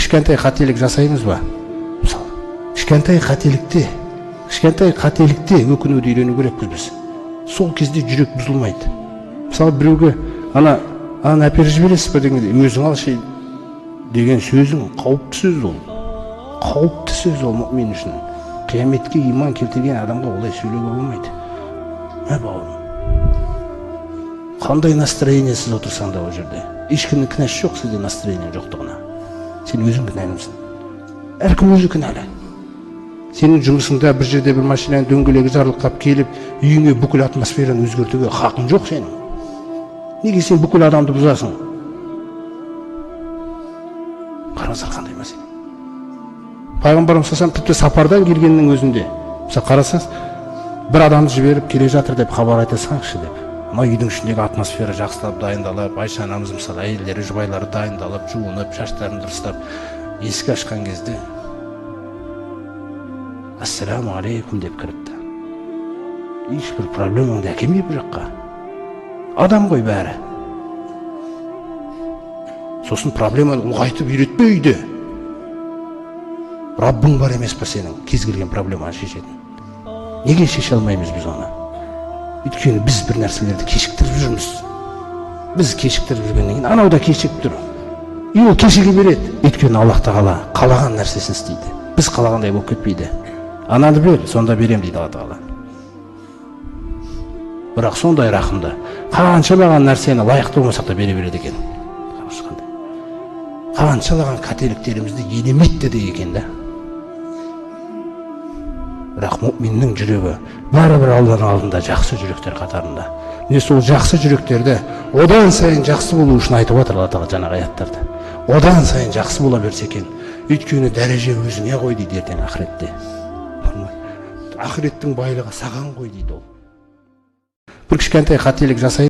кішкентай қателік жасаймыз ба? Мысалы, кішкентай қателікте өкінуді үйрену керекпіз біз. Сол кезде жүрек бұзылмайды. Мысалы, біреуге ананы әперіп жібересіз ба дегенде, өзің алшы деген сөзің қауіпті сөз ол. Қауіпті сөз ол мүмин үшін. Қияметке иман келтірген адамға олай сөйлеуге болмайды. Мә бауырым, қандай настроениесіз отырсаң да ол жерде ешкімнің кінәсі жоқ сізде настроение жоқтығына. Сен өзің кінәлісің. Әркім өзі кінәлі. Сенің жұмысыңда бір жерде бір машинаның дөңгелегі жарылқап келіп, үйіңе бүкіл атмосфераны өзгертуге хақың жоқ сенің. Неге сен бүкіл адамды бұзасың? Қараңыздар, қандай мәселе. Пайғамбарымыз саллаллаху алейхи вассалам тіпті сапардан келгеннің өзінде, мысалы қарасаңыз, бір адамды жіберіп келе жатыр деп хабар айта салыңызшы деп. Мына үйдің ішіндегі атмосфера жақсылап дайындалып, Айша анамыз мысалы әйелдері, жұбайлары дайындалып, жуынып, шаштарын дұрыстап, есік ашқан кезде ассаламу алейкум деп кіріпті. Ешбір проблемаңды әкелмей бұл жаққа. Адам ғой бәрі. Сосын проблеманы ұлғайтып үйретпе үйде. Раббың бар емес па сенің, кез келген проблеманы шешетін. Неге шеше алмаймыз біз оны? Өйткені біз бір нәрселерді кешіктіріп жүрміз. Біз кешіктіріп жүргеннен кейін анау да кешігіп тұр. И ол кешіге береді. Өйткені Аллах тағала қалаған нәрсесін істейді. Біз қалағандай болып кетпейді. Ананы бер, сонда берем дейді Алла тағала. Бірақ сондай рахымды, қаншалаған нәрсені лайықты болмасақ та бере береді екен. Қаншалаған қателіктерімізді елемейді де екен да. Бірақ мүминнің жүрегі бәрібір Алланың алдында жақсы жүректер қатарында. Міне сол жақсы жүректерді одан сайын жақсы болу үшін айтып отыр Алла тағала жаңағы аяттарды. Одан сайын жақсы бола берсе екен. Өйткені дәреже өзіңе қой дейді ертең ақыретте. Ақыреттің байлығы саған қой дейді ол. Бір кішкентай қателік жасай